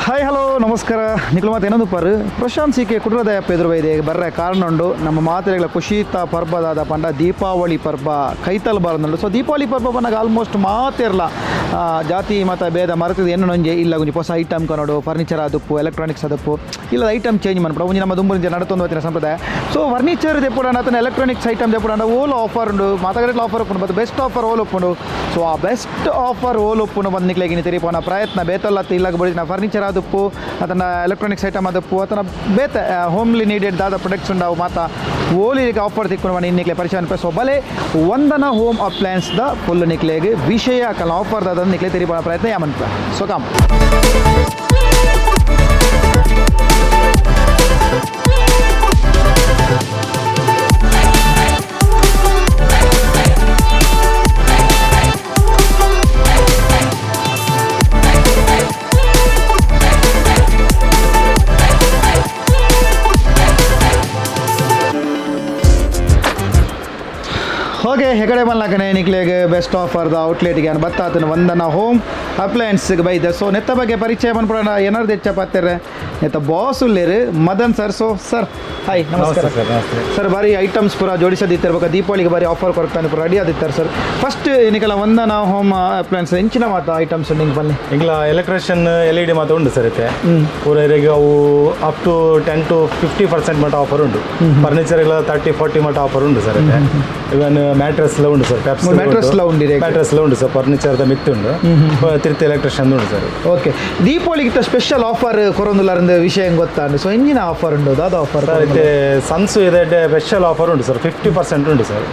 Hi hello ನಮಸ್ಕಾರ. ನಿಕ್ಲು ಮಾತು ಏನೊಂದು ಪರ್ ಪ್ರಶಾಂತ್ ಸಿಕೆ ಕುಡ್ರದ ಎದುರು ಇದೆ ಬರ್ರೆ ಕಾರಣ ಉಂಡು. ನಮ್ಮ ಮಾತೆರೆಗಳ ಖುಷಿತ ಪರ್ಬದಾದ ಪಂಡ ದೀಪಾವಳಿ ಪರ್ಬ ಕೈತಲ್ ಬರನುಂಡು. ಸೊ ದೀಪಾವಳಿ ಪರ್ಬ ಪನ್ನಗ ಆಲ್ಮೋಸ್ಟ್ ಮಾತೆರ್ಲ ಜಾತಿ ಮತ ಭೇದ ಮರೆತದ ಎನ್ನೊಂಜೆ ಇಲ್ಲ ಒಂಜಿ ಹೊಸ ಐಟಮ್ ಕನೋಡು, ಫರ್ನಿಚರ್ ಆದುಪ್ಪು, ಎಲೆಕ್ಟ್ರಾನಿಕ್ಸ್ ಆದುಪ್ಪು, ಇಲ್ಲ ಐಟಮ್ ಚೇಂಜ್ ಮನ್ಪುಡ ಒಂಜಿ ನಮ್ಮ ದುಂಬು ನಡತೊಂದು వచ్చిన ಸಂಪ್ರದಾಯ. ಸೊ ಫರ್ನಿಚರ್ ದೆಪ್ಪುಡಂಡ ಅತನ ಎಲೆಕ್ಟ್ರಾನಿಕ್ಸ್ ಐಟಮ್ ದೆಪ್ಪುಡಂಡ ಓಲ್ ಆಫರ್ ಉಂಡು, ಮಾತಗಡೆಟ್ಲ ಆಫರ್ ಉಪ್ಪುಂಡು ಮತ್ತು ಬೆಸ್ಟ್ ಆಫರ್ ಓಲ್ ಉಪ್ಪುಂಡು. ಸೊ ಆ ಬೆಸ್ಟ್ ಆಫರ್ ಓಲ್ ಉಪ್ಪುಂಡು ಬಂದು ನಿಕ್ಲೆಗಿನ ತೆರಿಪೋನ ಪ್ರಯತ್ನ ಬೇತಲ್ಲ ಇಲ್ಲಾಗ ಬಡಿನ ಫರ್ನಿಚರ್ ಆದುಪ್ಪು, ಅದನ್ನ ಎಲೆಕ್ಟ್ರಾನಿಕ್ಸ್ ಐಟಮ್ ಆದುಪ್ಪು, ಅದನ್ನ ಬೇತೆ ಹೋಮ್ಲಿ ನೀಡೆಡ್ ದಾದ ಪ್ರೊಡಕ್ಟ್ಸ್ ಉಂಡವು ಮಾತ ಓಲಿ ಆಫರ್ ತಿಕ್ಕೊಂಡು ಮನೆ ಇನ್ನಿಕ್ಲೆ ಪರಿಚಯ ಅನ್ಪೆ. ಸೊ ಬಲೆ ವಂದನ ಹೋಮ್ ಅಪ್ಲಯನ್ಸ್ the full ನಿಕ್ಲೆಗೆ ವಿಷಯ ಕಲ ಆಫರ್ ದಾದ ನಿಕ್ಲೆ ತೆರಿಪೋನ ಪ್ರಯತ್ನ ಯಾಮನ್ಪ. So come. Okay, ಹೆಗಡೆ ಮಲ್ನಾಕನೆ ನಿಕ್ಲೆಗ್ ಬೆಸ್ಟ್ ಆಫರ್ the ಔಟ್ಲೆಟ್ಗೆ ಅನ್ ಬತ್ತಾತನ ವಂದನ ಹೋಮ್ ಅಪ್ಲಯನ್ಸ್ ಬೈದ. ಸೊ ನೆತ್ತ ಬಗ್ಗೆ ಪರಿಚಯ ಮನ್ಪುಡ ಏನಾರು ಹೆಚ್ಚ ಪಾತೆರೆ ನೆತ್ತ ಬಾಸ್ ಉಲ್ಲೇರು ಮದನ್ ಸರ್. ಸೊ ಸರ್, ಹಾಯ್, ನಮಸ್ಕಾರ. ನಮಸ್ತೆ ಸರ್, ನಮಸ್ತೆ. ಸರ್, ಬಾರಿ ಐಟಮ್ಸ್ ಪೂರ ಜೋಡಿಸದಿತ್ತಿರ್ಬೇಕು, ದೀಪಾವಳಿಗೆ ಬಾರಿ ಆಫರ್ ಕೊಡ್ತಾನೆ, ಪೂರ ರೆಡಿ ಆದಿತ್ತಾರೆ. ಸರ್, ಫಸ್ಟ್ ನಿಕಲ ವಂದನ ಹೋಮ್ ಅಪ್ಲಯನ್ಸ್ ಎಂಚಿನ ಮಾತ ಐಟಮ್ಸ್ ನಿಂಗೆ ಬನ್ನಿ? ಇಂಗ್ಲ ಎಲೆಕ್ಟ್ರಿಷಿಯನ್ ಎಲ್ ಇ ಡಿ ಮಾತ ಉಂಟು ಸರ್. ಇತ್ತೆ ಪೂರ ಇರೆಗ್ ಅವು ಅಪ್ ಟು 10 ಟು 50% ಮಟ್ಟ ಆಫರ್ ಉಂಟು. ಫರ್ನಿಚರ್ ಎಲ್ಲ 30-40 ಮಟ್ಟ ಆಫರ್ ಉಂಟು ಸರ್. ಇವನ್ ಮ್ಯಾಟ್ರೆಸ್ ಎಲ್ಲ ಉಂಟು ಸರ್. ಪೆಪ್ಸ್. Mattress ಲ ಉಂಡು ಇರೆಗ್. ಮ್ಯಾಟ್ರೆಸ್ ಎಲ್ಲ ಉಂಟು ಸರ್. ಫರ್ನಿಚರ್ the ಮಿತ್ ಉಂಟು, ತಿರ್ತಿ ಎಲೆಕ್ಟ್ರಿಷಿಯನ್ ಉಂಟು ಸರ್. ಓಕೆ, ದೀಪಾವಳಿಗೆ ಸ್ಪೆಷಲ್ ಆಫರ್ ಕೊರೊಂದುಲಾರಂದು ವಿಷಯ ಗೊತ್ತಾಂಡು. ಸೊ ಎಂಜಿನ ಆಫರ್ ಉಂಟು, ದಾದ ಆಫರ್? ಸರ್, ಇತ್ತೆ ಸನ್ಸು ಇದೆ, ಸ್ಪೆಷಲ್ ಆಫರ್ ಉಂಟು ಸರ್. 50% ಉಂಟು ಸರ್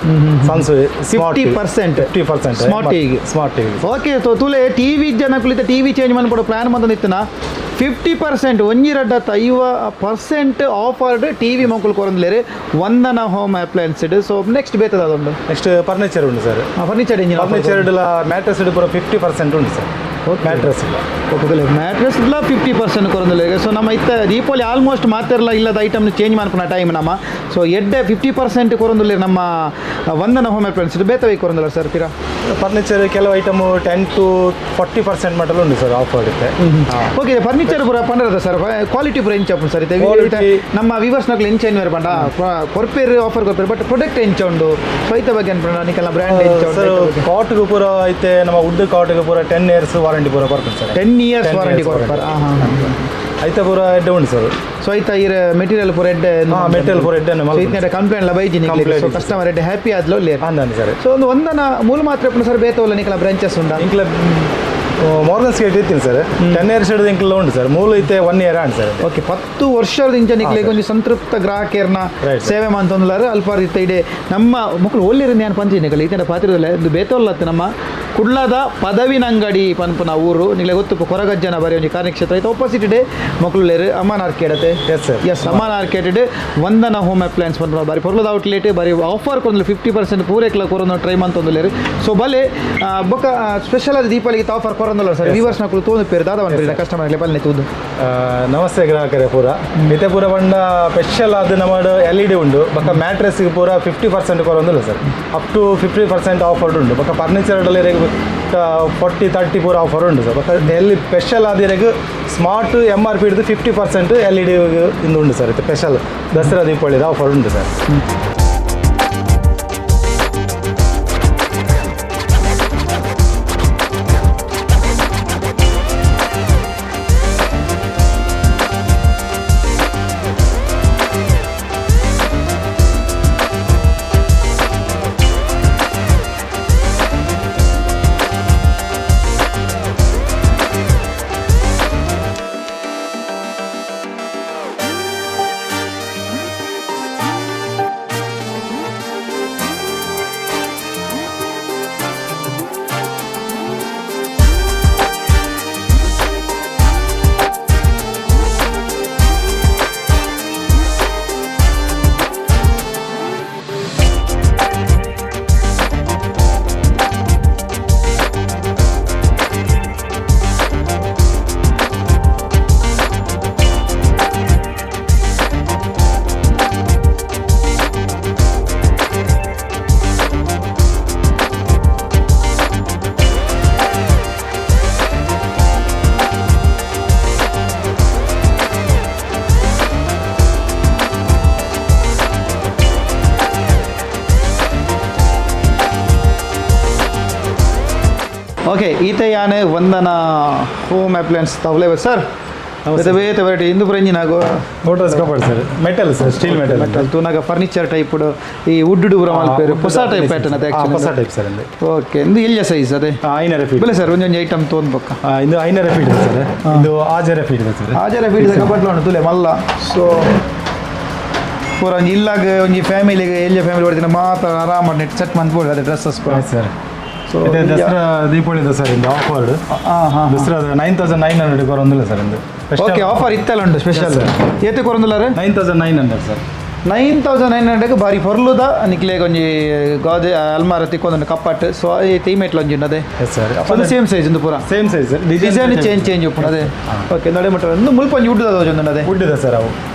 ಸನ್ಸು. 50%? 50%. Smart TV ಗೆ? Smart TV. Okay, ತುಲೆ ಟಿವಿ ಜನ ಕುಳಿತ ಟಿವಿ ಚೇಂಜ್ ಮನ್ಪೊಡು ಪ್ಲಾನ್ ಮಂತೊಂದಿತ್ತನ, 50%, ಒಂಜಿ ರಡ್ಡ 50% ಆಫರ್ಡ್ ಟಿವಿ ಮೊಕುಲು ಕೊರೊಂದುಲ್ಲೆರ್ ವಂದನ ಹೋಮ್ ಅಪ್ಲಯನ್ಸ್. ಸೊ ನೆಕ್ಸ್ಟ್ ಬೇತದ ಅದೊಂದು? ನೆಕ್ಸ್ಟ್ ಫರ್ನಿಚರ್ ಉಂಟು sir. Furniture engine? Furniture mattress ಪೂರ 50% ಉಂಟು ಸರ್, ಮ್ಯಾಟ್ರೆಸ್ ಇಲ್ಲ. Okay, mattress 50% ಕೊರೊಂದುಲ್ಲೆರ್. ಸೊ ನಮ್ಮ ಇತ್ತ ದೀಪಾವಳಿ ಆಲ್ಮೋಸ್ಟ್ ಮಾತೆರ್ಲ ಇಲ್ಲದ ಐಟಮ್ ಚೇಂಜ್ ಮನ್ಪುನ ಟೈಮ್ ನಮ್ಮ. ಸೊ ಎಡ್ಡೆ 50% ಕೊರೊಂದುಲ್ಲೆರ್ ನಮ್ಮ ವಂದನ ಹೋಮ್ ಅಪ್ಲಯನ್ಸ್. ಬೇತವೈ ಕೊರೊಂದುಲ್ಲ ಸರ್ ಪಿರ? ಫರ್ನಿಚರ್ ಕೆಲವು ಐಟಮ್ 10 ಟು 40% ಮಟ್ಟಲ್ಲಿ ಉಂಟು ಸರ್, ಆಫರ್ ಇರುತ್ತೆ. ಓಕೆ, ಫರ್ನಿಚರ್ ಪೂರ ಪಂಡರದ ಸರ್, ಕ್ವಾಲಿಟಿ ಪೂರ ಎಂಚ ಉಪ್ಪುಂಡು ಸರ್ ಇತ್ತೆ? Quality- ನಮ್ಮ ವಿವರ್ಸ್ ನಕಲು ಎಂಚ ಎನ್ನುವರು ಪಂಡ ಕೊರ್ಪೇರು ಆಫರ್ ಕೊರ್ಪೇರು, ಬಟ್ ಪ್ರೊಡಕ್ಟ್ ಎಂಚ ಉಂಡು? ಸೊ ಐತ ಬಗ್ಗೆ ಅನ್ಪುಂಡ ನಿಕಲ್ನ ಬ್ರ್ಯಾಂಡ್ ಎಂಚ? ಸರ್, ಕಾಟ್ಗೆ ಪೂರ ಐತೆ, ನಮ್ಮ ವುಡ್ ಕಾಟ್ಗೆ ಪೂರ 10 ಇಯರ್ಸ್ ವಾರಂಟಿ ಪೂರ ಬರ್ಪುಂಡು ಸರ್. 10 years 10 warranty years. ಕೊರ್ಪರ್? ಹಾಂ ಹಾಂ. ಐತೆ ಪೂರ ಎಡ್ಡೆ ಉಂಟು ಸರ್. ಸೊ ಐತ ಇರ ಮೆಟೀರಿಯಲ್ ಪೂರ ಎಡ್ಡೆ? ಹಾ, ಮೆಟೀರಿಯಲ್ ಪೂರ ಎಡ್ಡೆ. ಸೊ ಇತ್ನೆಟ ಕಂಪ್ಲೇಂಟ್ ಲ ಬೈಜಿ? Complaint so ಇಜ್ಜಿ. ಕಸ್ಟಮರ್ ಎಡ್ಡೆ ಹ್ಯಾಪಿ ಆದ್ಲೋ ಲೇರ್. ಅಂದಾನೆ ಸರ್. ಸೊ ಒಂದು ಒಂದನ ಮೂಲ ಮಾತ್ರ ಉಪ್ಪುಂಡು ಸರ್, ಬೇತವಲ್ಲ ನಿಕಲ ಬ್ರಾಂಚಸ್ ಉಂಡ? ಇಂಕ್ಲ ಮೋರ್ಗನ್ ಸ್ಕೇಟ್ ಇತ್ತೀನಿ ಸರ್. 10 ಇಯರ್ಸ್ ಹಿಡಿದು ಇಂಕ್ಲ ಉಂಟು ಸರ್. ಮೂಲ ಐತೆ 1 ಇಯರ್ ಆಂಡ್ ಸರ್. ಓಕೆ, 10 ವರ್ಷದ ಇಂಚ ನಿಕ್ಲೆಗ್ ಒಂಜಿ ಸಂತೃಪ್ತ ಗ್ರಾಹಕರ್ನ sir. ಸೇವೆ ಮಂತೊಂದುಲಾರ. ಅಲ್ಪ ಇತ್ತ ಇಡೆ ನಮ್ಮ ಮೊಕ್ಕಳು ಒಲ್ಲಿರ ನಾನು ಪಂಚಿನಿ ನಿಕಲ್ ಈತನ ಪಾತಿರದಲ್ಲ ಇದು ಬೇತೊಲ್ಲತ್ತು. ನಮ್ಮ ಕುಡ್ಲದ ಪದವಿನಂಗಡಿ ಪನ್ಪುನ ಊರು ನಿಲೆ ಗೊತ್ತು, ಕೊರಗಜ್ಜನ ಬರಿ ಒಂಜಿ ಕಾರ್ಯಕ್ಷೇತ್ರ ಐತೆ ಆಪೋಸಿಟ್ ಡೇ ಮೊಕ್ಕಳು ಲೇರು. ಅಮ್ಮನ್ ಆರ್ಕೇಡ್ ಅತ್ತೆ? Yes, sir. S, Amman arcade ವಂದನ ಹೋಮ್ ಅಪ್ಲಯನ್ಸ್ ಪನ್ಪುನ ಬಾರಿ ಪೊರ್ಲದ ಔಟ್ಲೆಟ್. ಬಾರಿ ಆಫರ್ ಕೊರೊಂದು, 50% ಪೂರೈಕ್ಲ ಕೊರೊಂದು ಟ್ರೈ ಮಂತೊಂದುಲ್ಲೆರ್. ಸೊ ಬಲೆ ಬೊಕ್ಕ ಸ್ಪೆಷಲ್ ಆದ ದೀಪಾವಳಿಗೆ ಆಫರ್ ಕೊರೊಂದುಲ್ಲ ಸರ್. ವಿವರ್ಸ್ ನಕುಲು ತೋಂದು ಪೇರು ದಾದ ಪನ್ಪೇರು ಕಸ್ಟಮರ್ ಬಲ್ಲೆ ತೂದು? ನಮಸ್ತೆ ಗ್ರಾಹಕರೇ. ಪೂರ ಇತ್ತೆ ಪೂರ ಪಂಡ ಸ್ಪೆಷಲ್ ಅದು ನಮ್ಮ ಎಲ್ ಇ ಡಿ ಉಂಟು. ಬೊಕ್ಕ ಮ್ಯಾಟ್ರೆಸ್ ಪೂರ 50% ಕೊರೊಂದಿಲ್ಲ ಸರ್. ಅಪ್ ಟು 50% ಆಫರ್ ಉಂಟು. ಬೊಕ್ಕ ಫರ್ನಿಚರ್ 40-30 ಪೂರ ಆಫರ್ ಉಂಟು ಸರ್. ಬೊಕ್ಕ ಎಲ್ಲಿ ಸ್ಪೆಷಲ್ ಆದಿರೆಗ್ ಸ್ಮಾರ್ಟ್ ಎಮ್ ಆರ್ ಪಿ ಹಿಡಿದು 50% ಎಲ್ ಇ ಡಿ ಇಂದು ಉಂಟು ಸರ್. ಇದು ಸ್ಪೆಷಲ್ ದಸರಾ ದೀಪಾವಳಿದ ಆಫರ್ ಉಂಟು ಸರ್. Okay, ಈತ ಯಾನೆ ವಂದನ ಹೋಮ್ ಅಪ್ಲಯನ್ಸ್ ತವಲೆ ಸರ್. ಬೇತೆ ಬೇತೆ ವೆರೈಟಿ ಇಂದು ಪುರಂಜಿನಾಗು. Motors cupboard sir, metal sir, steel metal. Metal ತೂನಾಗ furniture type ಈ ವುಡ್ ಪೂರ ಮಲ್ಪೇರು, ಹೊಸ ಟೈಪ್ ಪ್ಯಾಟರ್ನ್ ಅದೇ. ಹೊಸ ಟೈಪ್ ಸರ್ ಇಂದು. ಓಕೆ, ಇಂದು ಎಲ್ಲಿಯ ಸೈಜ್ ಅದೇ? 5.5 ಫೀಟ್. ಬಲೆ ಸರ್, ಒಂದೊಂದು ಐಟಮ್ ತೊಗೊಂಡು ಬೊಕ್ಕ. ಇದು 5.5 ಫೀಟ್ ಇದೆ ಸರ್, ಇದು 6.5 ಫೀಟ್ ಇದೆ ಸರ್. 6.5 ಫೀಟ್ ಕಬಡ್ಲ ಉಂಟು ತುಲೆ ಮಲ್ಲ. ಸೊ ಪೂರ ಒಂಜಿ ಇಲ್ಲಾಗ ಒಂಜಿ ಫ್ಯಾಮಿಲಿಗೆ, ಎಲ್ಲಿಯ ಫ್ಯಾಮಿಲಿ ಹೊಡ್ದಿನ ಮಾತ್ರ ಆರಾಮ ನೆಟ್ ಸೆಟ್ ಮಂತ್ಬೋದು ಅದೇ dresses. Sir. So ಇದೆ ದಸರಾ, ದೀಪಾವಳಿ ಸರ್ ಇಂದು ಆಫರ್. ಹಾಂ ಹಾಂ ದಸರಾ 9900 ಬರೋದಿಲ್ಲ ಸರ್ ಇಂದು. ಓಕೆ, ಆಫರ್ ಇತ್ತೆಲ್ಲ ಉಂಟು ಸ್ಪೆಷಲ್. ಏತೆ ಕೊರೊಂದುಲ್ಲಾರೆ? 9900 ಸರ್. 9900 ಬಾರಿ ಪೊರ್ಲುದ ನಿಕ್ಲೆಗ್ ಒಂಜಿ ಗಾದೆ ಅಲ್ಮಾರ ತಿಕ್ಕೊಂದುಂಡು ಕಪ್ಪಾಟ್. ಸೊ ಈ ಮೆಟ್ಲು ಒಂಜಿ ಉಂಡು ಅದೇ. Yes sir. ಅದು ಸೇಮ್ ಸೈಜ್ ಉಂದು ಪೂರ? Same size sir. Design change change ಉಪ್ಪುಂಡು ಅದೇ. ಓಕೆ, ನಡೆ ಮುಟ್ಟ ಒಂದು ಮುಲ್ಪ ಒಂಜಿ ಉಡ್ಡುದ ಒಂಜಿ ಅದೇ. ವುಡ್ ಇದೆ ಸರ್, ಅವು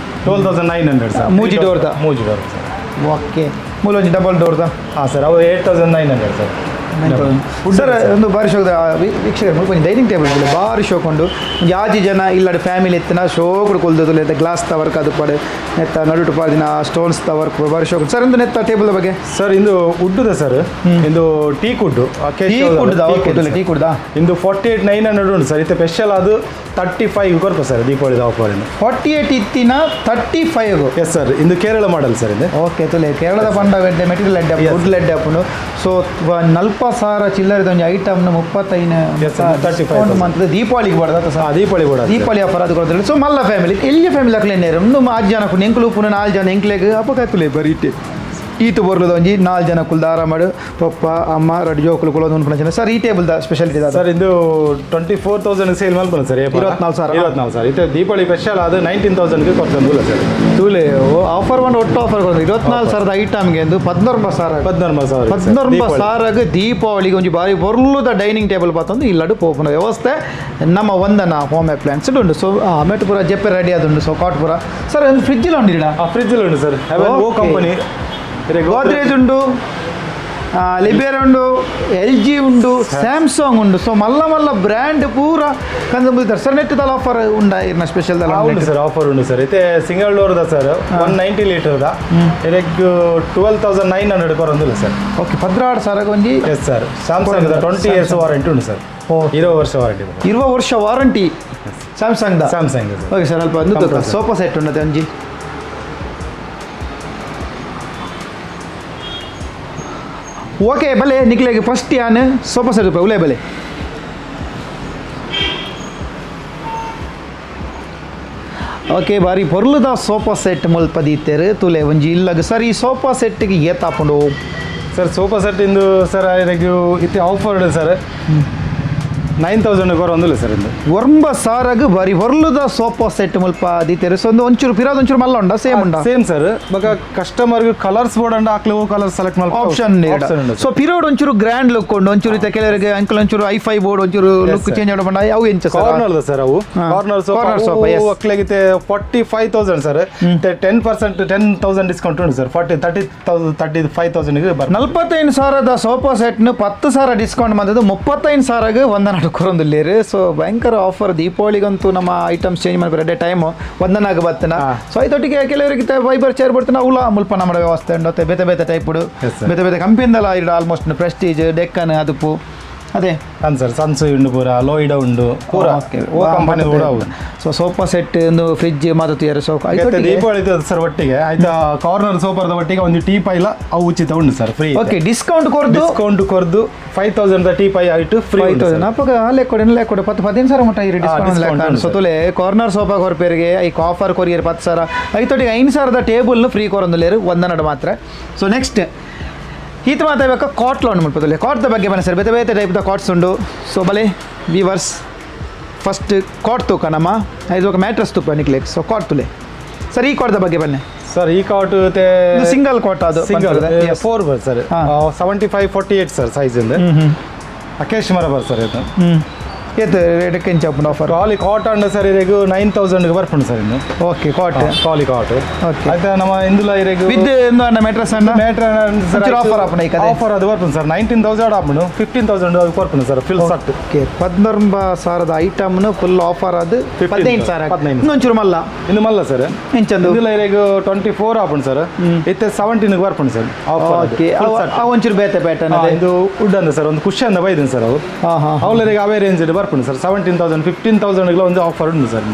12,900 ಸರ್. ಮೂಜಿ door the? ಮೂಜಿ door sir. Okay, ಮೂಲ ಒಂಜಿ ಡಬಲ್ ಡೋರ್ದ? ಹಾಂ ಸರ್, ಅವು 8900 ಸರ್. ಸರ್, ಒಂದು ಬಾರಿ ಶೋಕ್ ವೀಕ್ಷಕರು, ಮುಲ್ಪ ಒಂಜಿ ಡೈನಿಂಗ್ ಟೇಬಲ್ ಉಂಡು, ಬಾರಿ ಶೋಕ್ ಉಂಡು. ಒಂಜಿ ಆಜಿ ಜನ ಇಲ್ಲಡೆ ಫ್ಯಾಮಿಲಿ ಇತ್ತಿನ ಶೋಕುಡು ಕುಲ್ದದು. ಗ್ಲಾಸ್ ದ ವರ್ಕ್ ಅದು ಪಡೆ ನೆತ್ತ ನಡುಟು ಪಾಡಿನ ಸ್ಟೋನ್ಸ್ ದ ವರ್ಕ್ ಬಾರಿ ಶೋಕ್ ಸರ್. ಒಂದು ನೆತ್ತ ಟೇಬಲ್ ಬಗ್ಗೆ. ಸರ್, ಇಂದು ವುಡ್ ಸರ್, ಇಂದು teak wood. Tea ಕುಡ್ದ? ಓಕೆ, ಟೀ ಕುಡ್ದ. ಇಂದು 48,900 ಉಂಟು ಸರ್. ಇದು ಸ್ಪೆಷಲ್ ಅದು 35 ಕೊರ್ಪ ಸರ್, ದೀಪಾವಳಿ ಆಫರ್. 48 ಇತ್ತಿನ 35? ಎಸ್ ಸರ್, ಇಂದು ಕೇರಳ ಮಾಡಲ್ ಸರ್ ಇದು. ಓಕೆ, ತುಲೆ ಕೇರಳದ ಪಂಡ ಮೆಟೀರಿಯಲ್ ಎಡ್ಡೆ, ವುಡ್ ಎಡ್ಡೆ ಆಪುಂಡು. ಸೊ 40,000 ಚಿಲ್ಲರೆದ ಒಂಜಿ ಐಟಮ್ನ 35 Yes, sir, 35,000. ಮಂತ್ ದೀಪಾವಳಿಗೆ ಬರ್ತದ ಸರ್? ದೀಪಾವಳಿ ಕೂಡ. ದೀಪಾವಳಿ ಆಫರ್ ಅದು ಕೊಡ್ತಾರೆ. ಸೊ ಮಲ್ಲ ಫ್ಯಾಮಿಲಿ, ಎಲ್ಲಿಯ ಫ್ಯಾಮಿಲಿ ಅಕ್ಲೆ ಒಂದು ಆರು ಜನ ಕುಂಡು ಎಂಕುಲು ಪುನಃ ನಾಲ್ಕು ಜನ ಎಂಕ್ಲೆಗ್ ಅಪಕಾಯ್ತುಲೆ ಬರೀಟೆ. ಈತು ಬರ್ಲದ ಒಂಜಿ ನಾಲ್ಕು ಜನ ಕುಲ್ದ ಆರಾಮಾಡು, ಪಪ್ಪ ಅಮ್ಮ ರಡ್ಡು ಜೋಕುಲು ಕುಲೊಂದು ಉನ್ಪುನ ಜನ. ಸರ್, ಈ table the speciality ದಾದ? ಸರ್, ಇದು 24,000 ಸೇಲ್ ಮಲ್ಪುನ ಸರ್. 24,000. 24,000. ಇದು ದೀಪಾವಳಿ ಸ್ಪೆಷಲ್ ಅದು 19,000ಗೆ ಕೊಡ್ತಂದಿಲ್ಲ ಸರ್. ತೂಲೆ, ಆಫರ್ ಒಂದು ಒಟ್ಟು ಆಫರ್ ಕೊಡ್ತಾರೆ. 24,000ದ ಐಟಮ್ಗೆ ಒಂದು 19,000. 19,000. 19,000ಗೆ ದೀಪಾವಳಿಗೆ ಒಂಜಿ ಬಾರಿ ಬೊರ್ಲುದ ಡೈನಿಂಗ್ ಟೇಬಲ್ ಪತ್ತೊಂದು ಇಲ್ಲಡು ಪೋಪುನ ವ್ಯವಸ್ಥೆ ನಮ್ಮ ವಂದನ ಹೋಮ್ ಅಪ್ಲಯನ್ಸ್ ಉಂಡು. ಸೊ ಆಮೇಲೆ ಪೂರ ಜೆಪ್ಪೆ ರೆಡಿ ಆದುಂಡು. ಸೊ ಕಾಟ್ ಪೂರ ಸರ್, ಒಂದು ಫ್ರಿಡ್ಜ್ ಉಂಡು ಇಡ. ಆ ಫ್ರಿಜ್ ಉಂಟು ಸರ್, ಓ ಕಂಪನಿ. ಗೋದ್ರೇಜ್ ಉಂಡು, ಲಿಬೇರ್ ಉಂಡು, ಎಲ್ ಜಿ ಉಂಡು, ಸ್ಯಾಮ್ಸಂಗ್ ಉಂಡು. ಸೊ ಮಲ್ಲ ಮಲ್ಲ ಬ್ರ್ಯಾಂಡ್ ಪೂರ ಕಂದು ಮುಗಿತಾರೆ ಸರ್. ನೆಟ್ ದಲ ಆಫರ್ ಉಂಡ ಇರ್ನ ಸ್ಪೆಷಲ್ ದಲ? ಉಂಟು ಸರ್, ಆಫರ್ ಉಂಟು ಸರ್. ಇತ್ತೆ single door the sir, 190 litre the ಇದಕ್ಕೆ 12,900 ಕೊರೊಂದಿಲ್ಲ ಸರ್. ಓಕೆ, 12,000 ಒಂಜಿ. Yes sir, Samsung 20 years warranty ಉಂಟು ಸರ್. 20 ವರ್ಷ ವಾರಂಟಿ. 20 ವರ್ಷ warranty Samsung the? Samsung sir. Okay sir, ಅಲ್ಪ ಒಂದು Compressor. Sofa set ಉಂಟು ಒಂಜಿ. ಓಕೆ, ಬಲೆ ನಿಕ್ಲೆಗ್ ಫಸ್ಟ್ ಯಾನ್ ಸೋಫಾ ಸೆಟ್ ರೂಪಾಯಿ ಉಲೇ ಬಲೆ. ಓಕೆ, ಬಾರಿ ಪೊರ್ಲುದ ಸೋಫಾ ಸೆಟ್ ಮುಲ್ಪ ದೀತೆರ್ ತುಲೆ ಒಂಜಿ ಇಲ್ಲಗ್. ಸರ್, ಈ ಸೋಫಾ ಸೆಟ್ಗೆ ಏತಾಪುಂಡು? Sir, sofa set ಇಂದು ಸರ್, ಇದಕ್ಕೆ ಇತ್ತೆ ಆಫರ್ ಸರ್, 9,000 ಕೊರೊಂದಿಲ್ಲ ಸರ್ ಇಂದು. 9,000ಗ್ ಬಾರಿ ಪೊರ್ಲುದ ಸೋಫಾ ಸೆಟ್ ಮುಲ್ಪ ದೀತೆರ್. ಸೊ ಒಂದು ಒಂಚೂರು ಪಿರಾದ ಒಂಚೂರು ಮಲ್ಲ ಉಂಡ, ಸೇಮ್ ಉಂಡ? Same sir. ಬೊಕ ಕಸ್ಟಮರ್ಗೆ ಕಲರ್ಸ್ ಬೋರ್ಡ್ ಅಂಡ ಆಕ್ಲೆ ಕಲರ್ ಸೆಲೆಕ್ಟ್ ಮಲ್ಪ ಆಪ್ಷನ್. ಸೊ ಪಿರೋಡ್ ಒಂಚೂರು ಗ್ರ್ಯಾಂಡ್ ಲುಕ್ ಉಂಡು. ಒಂಚೂರು ಇತ್ತೆ ಕೆಲವರಿಗೆ ಅಂಕಲ್ ಒಂಚೂರು high five board ಒಂಚೂರು look sir. Change ಮಾಡೋಣ ಅವು ಎಂಚ sir? Corner sir ಅವು. Corner Corner sofa, yes. ಮಕ್ಕಳಿಗೆ 45,000 sir, 10%, 10,000 discount ಉಂಟು ಸರ್. 40 30,000, 35,000ಗೆ ಬರ್ತದೆ. 45,000ದ ಸೋಫಾ ಸೆಟ್ನು 10,000 ಡಿಸ್ಕೌಂಟ್ ಬಂದದ್ದು 35,000ಗೆ ವಂದನ ಕೊರೊಂದುಲ್ಲೇರು. ಸೊ ಭಯಂಕರ ಆಫರ್ ದೀಪಾವಳಿಗಂತೂ. ನಮ್ಮ ಐಟಮ್ಸ್ ಚೇಂಜ್ ಮಾಡ್ತಾರೆ ಅದೇ ಟೈಮ್ ವಂದನಾಗ ಬತ್ತನ. ಸೊ ಐತೊಟ್ಟಿಗೆ ಕೆಲವರಿಗೆ ಫೈಬರ್ ಚೇರ್ ಬರ್ತನ, ಅವಲ ಮುಲ್ಪ ನಮ್ಮ ವ್ಯವಸ್ಥೆ ಉಂಟು. ಮತ್ತೆ ಬೇತೆ ಬೇತೆ ಟೈಪುಡು Yes, sir. ಬೇತೆ ಬೇತೆ ಕಂಪನಿದಲ್ಲ ಇಡ ಆಲ್ಮೋಸ್ಟ್ ಪ್ರೆಸ್ಟೀಜ್, ಡೆಕ್ಕನ್ ಅದುಪು ಅದೇ. ಹಾಂ ಸರ್, ಸನ್ಸು ಉಂಡು ಪೂರ, ಲೋಯಿಡ ಉಂಡು ಪೂರ. ಓ ಕಂಪನಿ ಪೂರ ಅವು. So sofa set ಒಂದು ಫ್ರಿಜ್ ಮಾತು ಸೊ ಮತ್ತೆ ದೀಪಾವಳಿ ಸರ್ ಒಟ್ಟಿಗೆ ಆಯ್ತಾ, ಕಾರ್ನರ್ ಸೋಫಾದ ಒಟ್ಟಿಗೆ ಒಂದು ಟೀ ಪೈಲ ಅವು ಉಚಿತ ಉಂಟು sir, free. Okay, discount ಕೊರ್ದು. Discount ಕೊರ್ದು 5,000 tea pi ಆಯಿತು ಫ್ರೀ. 5,000 ಅಪ್ಪಗ ಅಲ್ಲೇ ಕೊಡಿ, ಅಲ್ಲೇ ಕೊಡಿ, 10, 15 ಸಾವಿರ ಮುಟ್ಟ ಇರಿ ಡಿಸ್ಕೌಂಟ್. Discount ಉಂಟು. ಸೊ ತುಲೆ ಕಾರ್ನರ್ ಸೋಫಾ ಕೊರ್ಪೇರಿಗೆ ಈ ಆಫರ್ ಕೊರಿಯರ್ 10,000, ಐತೊಟ್ಟಿಗೆ 5,000ದ ಟೇಬಲ್ ಫ್ರೀ ಕೊರೊಂದುಲ್ಲೇರು ಒಂದನಡು ಮಾತ್ರ. ಸೊ ನೆಕ್ಸ್ಟ್ ಈತ ಮಾತಾಡ್ಬೇಕು ಕಾಟ್ ಲೋನ್ ಮುಲ್ಪದಲ್ಲಿ ಕಾಟ್ದ ಬಗ್ಗೆ ಬನ್ನಿ ಸರ್. ಬೇತೆ ಬೇತೆ ಟೈಪ್ದ ಕಾಟ್ಸ್ ಉಂಡು. ಸೊ ಬಲೆ ವೀವರ್ಸ್, ಫಸ್ಟ್ ಕಾಟ್ ತೂಕ ನಮ್ಮ ಐದು ఒక ಮ್ಯಾಟ್ರಸ್ ತೂಪ ನಿಕ್ಲೆಕ್. ಸೊ ಕಾಟ್ ತುಲೆ ಸರ್, ಈ ಕಾಟ್ದ ಬಗ್ಗೆ ಬನ್ನಿ. ಸರ್, ಈ ಕಾಟ್ ಸಿಂಗಲ್ ಕಾಟ್ ಅದು. Single. Four four ಬರ್ sir. 75 48 sir size ಇಂದ. ಅಕೇಶ್ ಮರ ಬರ್ ಸರ್ ಇದು. ಏತ್ ರೇಟ್ ಕೆಂಚ ಆಪುಂಡು ಆಫರ್? ಟ್ರಾಲಿ ಕಾಟ್ ಅಂಡ ಸರ್, ಇರೆಗ್ 9000 ಬರ್ಪುಂಡು ಸರ್ ಇನ್ನು. ಓಕೆ, ಕಾಟ್. ಟ್ರಾಲಿ ಕಾಟ್. Okay. ಆಯ್ತಾ, ನಮ್ಮ ಇಂದುಲ ಇರೆಗ್ ವಿತ್ ಎಂದು ಅಣ್ಣ ಮ್ಯಾಟ್ರಸ್ ಅಣ್ಣ? ಮ್ಯಾಟ್ರ. ಒಂಚೂರು offer ಆಪುಂಡು ಐಕ್ ಅದೇ? ಆಫರ್ ಅದು ಬರ್ಪುಂಡು ಸರ್. 19,000 ಆಪುಂಡು, 15,000 ಅದು ಕೊರ್ಪುಂಡು ಸರ್, ಫುಲ್ ಸೆಟ್. ಓಕೆ, 19,000ದ ಐಟಮ್ನು ಫುಲ್ ಆಫರ್ ಅದು 15,000. 15. ಇನ್ನೊಂಚೂರು ಮಲ್ಲ? ಇನ್ನು ಮಲ್ಲ ಸರ್. ಎಂಚಂದು? ಇಂದುಲ ಇರೆಗ್ 24 ಆಪುಂಡು ಸರ್, ಇತ್ತೆ 17 ಬರ್ಪುಂಡು ಸರ್ ಆಫರ್. ಓಕೆ, ಅವು ಒಂಚೂರು ಬೇತೆ ಪ್ಯಾಟರ್ನ್ ಅದೇ? ಇದು ವುಡ್ ಅಂದ ಸರ್, ಒಂದು ಕುಶನ್ ಅಂದ ಬೈದಿನ ಸರ್ ಅವು. ಹಾಂ ಹಾಂ ಅವಲರಿಗೆ ಅವೇ ರೇಂಜ್ ಬರ್ಪುಂಡು ಸರ್. 17,000, 15,000 ಒಂದು ಆಫರ್ ಉಂಟು ಸರ್.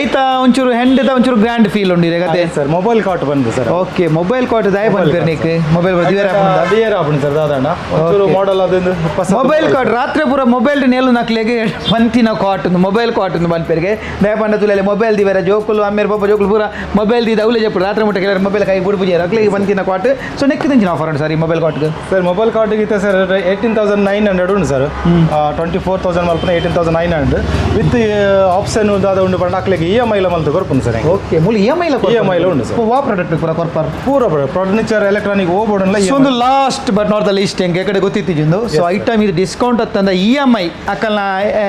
ಐತ ಒಂಚೂರು ಹೆಂಡದ ಒಂಚೂರು ಗ್ರ್ಯಾಂಡ್ ಫೀಲ್ ಉಂಡು ಕತೆ. ಸರ್, ಮೊಬೈಲ್ ಕಾಟ್ ಬಂದು ಸರ್. ಓಕೆ, ಮೊಬೈಲ್ ಕಾಟ್ ದಾಯ ಬಂದ್ಪೇರು ನೀಕ್ ಮೊಬೈಲ್ ದಿವೇರ? ದಿಯರ್ ಆಪುಂಡು ಸರ್ ದಾದಣ್ಣ, ಒಂಚೂರು ಮಾಡೆಲ್ ಅದೊಂದು. ಮೊಬೈಲ್ ಕಾಟ್ ರಾತ್ರಿ ಪೂರ ಮೊಬೈಲ್ ನೇಲು ನಕ್ಲೆಗೆ ಪಂತಿನ ಕಾಟ್, ಮೊಬೈಲ್ ಕಾಟ್ ಒಂದು ಬಂದ್ಪೇರಿಗೆ. ದಯಪಂಡ ತುಲೆಲೆ ಮೊಬೈಲ್ ದಿವೇರ ಜೋಕುಲು, ಅಮ್ಮೇರು ಪಾಪ ಜೋಕುಲು ಪೂರ ಮೊಬೈಲ್ ದಿದ ಅವಲೇ ಜಪ್ಪು ರಾತ್ರಿ ಮುಟ್ಟ ಕೆಲವರು ಮೊಬೈಲ್ ಕೈ ಬುಡ್ಪುಜೇರು, ಅಕ್ಲೆಗೆ ಬಂತಿನ ಕಾಟ್. ಸೊ ನೆಕ್ ದಿಂಚಿನ ಆಫರ್ ಉಂಟು ಸರ್ ಈ ಮೊಬೈಲ್ ಕಾಟ್ಗೆ? ಸರ್, ಮೊಬೈಲ್ ಕಾಟಿಗೆ ಇತ್ತೆ ಸರ್ 18,900 ಉಂಟು ಸರ್. 24,000 ಮಲ್ಪನ 18,900 ವಿತ್ ಆಪ್ಷನ್ ದಾದ ಉಂಡು ಪಂಡ ಅಕ್ಲೆಗೆ ಇ ಎಮ್ ಐ ಮಲ್ತು ಕೊರ್ಪುಂಡು ಸರ್. ಓಕೆ, ಮೂಲ ಇ ಎಮ್ ಐ? EMI ಲ ಉಂಟು ಸರ್. ವಾ ಪ್ರಾಡಕ್ಟ್ ಪೂರ ಕೊರ್ಪರ್? ಪೂರ ಫರ್ನಿಚರ್, ಎಲೆಕ್ಟ್ರಾನಿಕ್ ಓ ಬೋರ್ಡ್. ಸೊ ಒಂದು last but not the least, ಹೆಂಗೆ ಕಡೆ ಗೊತ್ತಿತ್ತಿದ್ದು. ಸೊ ಐಟಮ್ ಇದು ಡಿಸ್ಕೌಂಟ್ ಅತ್ತಂದ ಇ ಎಮ್ I ಅಕ್ಕಲ್ನ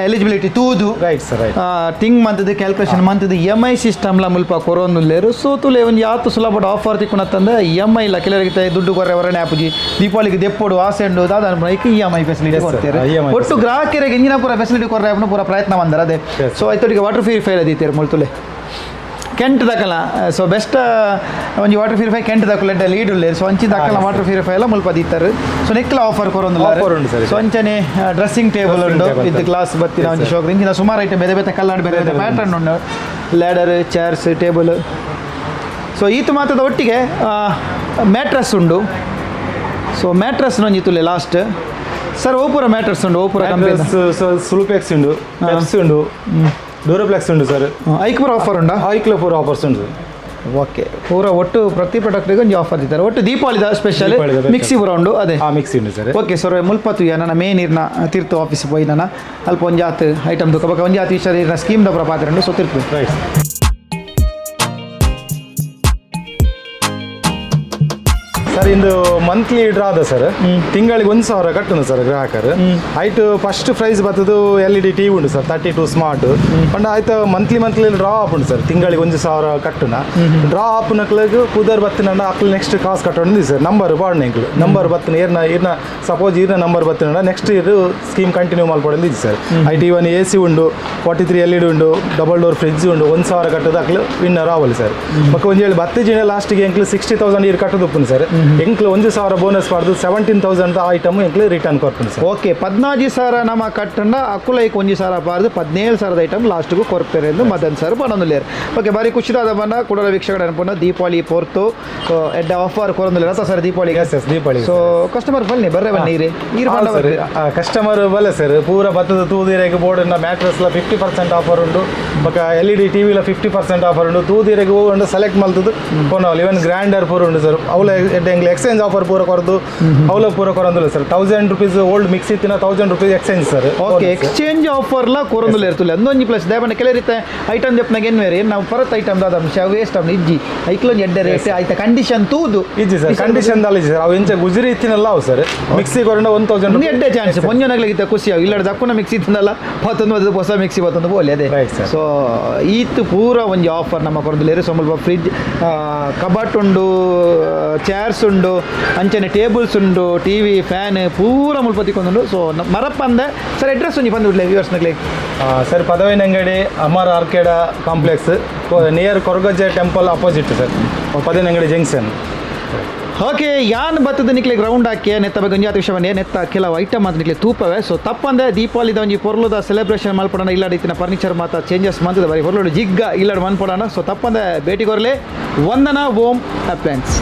ಎಲಿಜಿಬಿಲಿಟಿ ತೂದು ರೈಟ್ ಸರ್, ರೈಟ್. ಥಿಂಗ್ ಮಂತದ ಕ್ಯಾಲ್ಕುಲೇಷನ್ ಮಂತದ ಇ ಎಮ್ I ಸಿಸ್ಟಮ್ಲ ಮುಲ್ಪ ಕೊರೊಂದುಲ್ಲೇರು. ಸೊ ತುಲೆ ಒಂದು ಯಾತು ಸುಲಭ ಆಫರ್ ತಿಕ್ಕುನತ್ತಂದ ಇ ಎಮ್ I ಇಲ್ಲ. ಕೆಲವರಿಗೆ ದುಡ್ಡು ಕೊರೆ ಹೊರನೆ ಆಪುಜಿ, ದೀಪಾವಳಿಗೆ ದೆಪ್ಪೊಡು ಆಸೆ ಉಂಡು ದಾದ ಇ M I facility Yes, sir. ಕೊಡ್ತಾರೆ. EMI. ಒಟ್ಟು ಗ್ರಾಹಕರಿಗೆ ಇಂಜಿನ ಪೂರ ಫೆಸಿಲಿಟಿ ಕೊರ್ರೆ ಪೂರ ಪ್ರಯತ್ನ ಬಂದಾರ ಅದೇ. Yes. So ಐತೊಟ್ಟಿಗೆ ವಾಟರ್ ಪ್ಯೂರಿಫೈರ್ ಅದೀತೇರು ಮುಲ್ತುಲೆ ಕೆಂಟ್ ದಕಲ. ಸೊ ಬೆಸ್ಟ್ ಒಂಜಿ ವಾಟರ್ ಪ್ಯೂರಿಫೈ ಕೆಂಟ್ ದಕಲ ಲೀಡ್ ಉಲ್ಲೇರು. ಸೊ ಅಂಚಿ ದಕಲ ವಾಟರ್ ಪ್ಯೂರಿಫೈ ಎಲ್ಲ ಮುಲ್ಪ ದೀತಾರೆ. ಸೊ ನೆಕ್ಲ ಆಫರ್ ಕೊರೊಂದುಲ್ಲ. Offer ಉಂಟು sir. ಸೊ ಅಂಚನೆ ಡ್ರೆಸ್ಸಿಂಗ್ ಟೇಬಲ್ Dressing ಉಂಡು table, with sir. Glass ಬತ್ತಿನ ಒಂಜಿ ಶೋಕ್. ಇಂಚಿನ ಸುಮಾರು ಐಟಮ್ ಬೇರೆ ಬೇರೆ ಕಲ್ಲಾಡ್ ಬೇರೆ ಬೇರೆ ಪ್ಯಾಟರ್ನ್ ಉಂಡು, ಲ್ಯಾಡರ್, ಚೇರ್ಸ್, ಟೇಬಲ್. ಸೊ ಈತು ಮಾತ್ರದ ಒಟ್ಟಿಗೆ ಮ್ಯಾಟ್ರಸ್ ಉಂಡು. ಸೊ ಮ್ಯಾಟ್ರಸ್ ಒಂಜಿ ತುಲೆ ಲಾಸ್ಟ್ ಸರ್, ಓಪುರ ಮ್ಯಾಟ್ರಸ್ ಉಂಡು, ಓಪುರ ಕಂಪನಿ? ಸುಲುಪೆಕ್ಸ್ ಉಂಡು, ಪೆಪ್ಸಿ ಉಂಡು, ಡೂರೋಪ್ಲೆಕ್ಸ್ ಉಂಡು ಸರ್. ಐಕ್ ಪೂರ ಆಫರ್ ಉಂಡಾ? ಐಕ್ಲ ಪೂರ ಆಫರ್ಸ್ ಉಂಟು. ಓಕೆ, ಪೂರ ಒಟ್ಟು ಪ್ರತಿ ಪ್ರಾಡಕ್ಟ್ಗೆ ಒಂಜಿ ಆಫರ್ ಇದ್ದಾರೆ. ಒಟ್ಟು ದೀಪಾವಳಿದ ಸ್ಪೆಷಲ್. ದೀಪಾವಳಿದ special. Mixie ಪೂರ ಉಂಡು ಅದೇ? ಹಾ, ಮಿಕ್ಸಿ ಉಂಟು ಸರ್. ಓಕೆ ಸರ್, ಮುಲ್ಪತ್ತು ನನ್ನ ಮೇನ್ ಇರ್ನ ತೀರ್ಥ ಆಫೀಸ್ ಪೋಯಿ ನನ್ನ ಅಲ್ಪ ಒಂಜಾತ್ ಐಟಮ್ ದುಕ್ಕ ಬೊಕ ಒಂಜಾತ್ ವಿಷಯ ಇರ್ನ ಸ್ಕೀಮ್ ದ ಪೂರ ಪಾತ್ರ ಉಂಡು. ಸೊ ತೀರ್ಪು. ರೈಟ್. ಸರ್, ಇಂದು ಮಂತ್ಲಿ ಡ್ರಾ ಅದ ಸರ್. ತಿಂಗಳಿಗೆ 1000 ಕಟ್ಟುನು ಸರ್ ಗ್ರಾಹಕರು. ಆಯ್ತು, ಫಸ್ಟ್ ಪ್ರೈಸ್ ಬರ್ತದ್ದು ಎಲ್ ಇ ಡಿ ಟಿವಿ ಉಂಟು ಸರ್, 32 ಸ್ಮಾರ್ಟ್. ಪಂಡ ಆಯ್ತು, ಮಂತ್ಲಿ ಮಂತ್ಲಿ ಡ್ರಾ ಆಪುಂಡು ಸರ್. ತಿಂಗಳಿಗೆ 1000 ಕಟ್ಟುನ ಡ್ರಾ ಆಪುನಕ್ಲೆಗ್ ಪುದರ್ ಬತ್ತಿನ ಅಕ್ಲು ನೆಕ್ಸ್ಟ್ ಕಾಸು ಕಟ್ಟೋಣ ಸರ್. ನಂಬರ್ ಬಾಡ್ನ ಎಂಕ್ಲು ನಂಬರ್ ಬತ್ತಿನ ಏರ್ನ ಇರ್ನ ಸಪೋಸ್ ಇರ್ನ ನಂಬರ್ ಬತ್ತಿನ ನೆಕ್ಸ್ಟ್ ಇಯರ್ ಸ್ಕೀಮ್ ಕಂಟಿನ್ಯೂ ಮಲ್ಪೊಡಂದು sir. I T one A C ಉಂಡು, 43 ಎಲ್ ಇ ಡಿ ಉಂಡು, ಡಬಲ್ ಡೋರ್ ಫ್ರಿಡ್ಜ್ ಉಂಡು. 1000 ಕಟ್ಟದ ಅಕ್ಲು ವಿನ್ನರ್ ಆವಲ್ ಸರ್. ಬೊಕ್ಕ ಒಂಜಿ ವೇಳೆ ಬತ್ತಿಜಿನ ಲಾಸ್ಟಿಗೆ ಎಂಕ್ಲು 60,000 ಇರ್ ಕಟ್ಟದು ಉಪ್ಪುನು ಸರ್. ಎಂಕ್ಲು 1000 ಬೋನಸ್ ಪಾಡ್ದು 17,000 ಐಟಮ್ ಎಂಕ್ಲು ರಿಟರ್ನ್ ಕೊರ್ಪುಂಡು ಸರ್. ಓಕೆ, 14,000 ನಮ್ಮ ಕಟ್ಟಂಡ ಅಕ್ಕುಲೈಕ್ 1000 ಪಾರ್ದು 17,000ದ ಐಟಮ್ ಲಾಸ್ಟ್ಗೂ ಕೊರ್ಪೇರೆ ಎಂದು ಮದನ್ ಸರ್ ಪನೊಂದುಲ್ಲೇರು. ಓಕೆ, ಬಾರಿ ಖುಷಿದಾದ ಬಂದ ಕುಡಲ ವೀಕ್ಷಕರ ಅನ್ಪುನ ದೀಪಾವಳಿ ಪೊರ್ತು ಎಡ್ಡ ಆಫರ್ ಕೊರೊಂದುಲ್ಲೇರು ಅತ್ತ sir Deepavali? Yes yes Deepavali. So customer ಬನ್ನಿ, ಬರ್ರೆ ಬನ್ನಿ ಈರೆ ಈರು ಪಂಡ ಸರ್, ಕಸ್ಟಮರ್ ಬಲೆ ಸರ್. ಪೂರ ಬತ್ತದ ತೂದಿರೆಗ್ ಬೋರ್ಡ್ ಮ್ಯಾಟ್ರಸ್ಲ 50% ಆಫರ್ ಉಂಡು. ಬೊಕ್ಕ ಎಲ್ ಇ ಡಿ ಟಿವಿಲ 50% ಆಫರ್ ಉಂಡು. ತೂದಿರೆಗ್ ಉಂಡು, ಸೆಲೆಕ್ಟ್ ಮಲ್ತದ್ದು ಪೋನವಲ್. ಇವನ್ ಗ್ರೈಂಡರ್ ಪೂರ ಉಂಡು ಸರ್. ಅವಲ ಎಂಗ್ಲ ಎಕ್ಸ್ಚೇಂಜ್ ಆಫರ್ ಪೂರ ಕೊರದು, ಅವಲ ಪೂರ ಕೊರಂದಿಲ್ಲ ಸರ್. ₹1000 ಓಲ್ಡ್ ಮಿಕ್ಸಿ ತಿನ್ನ ₹1000 ಎಕ್ಸ್ಚೇಂಜ್ ಸರ್. ಓಕೆ, ಎಕ್ಸ್ಚೇಂಜ್ ಆಫರ್ಲ ಕೊರೊಂದುಲ್ಲೇರು ತುಲೆ ಅಂದೊಂಜಿ ಪ್ಲಸ್. ದೇವನ ಕೆಲರಿತ ಐಟಮ್ ದೆಪ್ಪನಾಗ ಎನ್ವೇರಿ ನಾವು ಪರತ್ ಐಟಮ್ ದಾದ ಅಂಶ ವೇಸ್ಟ್ ಅವ್ನು ಇಜ್ಜಿ. ಐಕ್ಲೊಂಜಿ ಎಡ್ಡೆ ರೇಟ್ ಆಯ್ತ ಕಂಡೀಷನ್ ತೂದು. ಇಜ್ಜಿ ಸರ್, ಕಂಡೀಷನ್ ದಾಲ ಇಜ್ಜಿ ಸರ್. ಅವು ಎಂಚ ಗುಜರಿ ಇತ್ತಿನಲ್ಲ ಅವು ಸರ್. ಮಿಕ್ಸಿ ಕೊರಂಡ 1000. ಒಂದು ಎಡ್ಡೆ ಚಾನ್ಸ್ ಪೊಂಜನಗ್ಲಿಗಿತ್ತ ಖುಷಿ ಅವು ಇಲ್ಲಡ ದಕ್ಕುನ ಮಿಕ್ಸಿ ಇತ್ತಂದಲ್ಲ ಪತ್ತೊಂದು ಅದು ಹೊಸ ಮಿಕ್ಸಿ ಬತ್ತೊಂದು ಬೋಲಿ ಅದೇ. Right, sir. So ಈತ್ ಪೂರ ಒಂಜಿ ಆಫರ್ ನಮ್ಮ ಕೊರೊಂದುಲ್ಲೇರು. ಸೊ ಮುಲ್ಪ ಫ್ರಿಜ್, ಕಬಟ್ ಉಂಡು, ಚೇರ್ಸ್ ಉಂಡು, ಅಂಚನೆ ಟೇಬಲ್ಸ್ ಉಂಡು, ಟಿವಿ, ಫ್ಯಾನ್ ಪೂರ ಮುಲ್ಪ ತಿಕ್ಕೊಂದುಂಡು. ಸೊ ಮರಪ್ಪಂದೆ ಸರ್, ಅಡ್ರೆಸ್ ಒಂಜಿ ಬಂದು ಬಿಡ್ಲೆ ವ್ಯೂವರ್ಸ್ನಗ್ಲೆ. Sir, Padavinangadi, Amar arcade complex, near Koragajja temple opposite sir, Padavinangadi junction. Okay, ಯಾನ್ ಬತ್ತದ ನಿಕ್ಲೆ ಗ್ರೌಂಡ್ ಹಾಕಿ ನೆತ್ತ ಬಗ್ಗೆ ಒಂಜಾತ ವಿಷಯವನ್ನೇ ನೆತ್ತ ಕೆಲವು ಐಟಮ್ ಅಂತ ನಿಕ್ಲೆ ತೂಪವೆ. ಸೊ ತಪ್ಪಂದೆ ದೀಪಾವಳಿದ ಒಂಜಿ ಪೊರ್ಲುದ ಸೆಲೆಬ್ರೇಷನ್ ಮಲ್ಪಡೋಣ. ಇಲ್ಲಾಡ ಇತ್ತಿನ ಫರ್ನಿಚರ್ ಮಾತ ಚೇಂಜಸ್ ಮಂತದ ಬರಿ ಪೊರ್ಲುಡು ಜಿಗ್ಗ ಇಲ್ಲಾಡ್ ಮನ್ಪಡೋಣ. ಸೊ ತಪ್ಪಂದೆ ಭೇಟಿ ಕೊರಲೆ. ವಂದನಾ ಹೋಮ್ ಅಪ್ಲಯನ್ಸ್.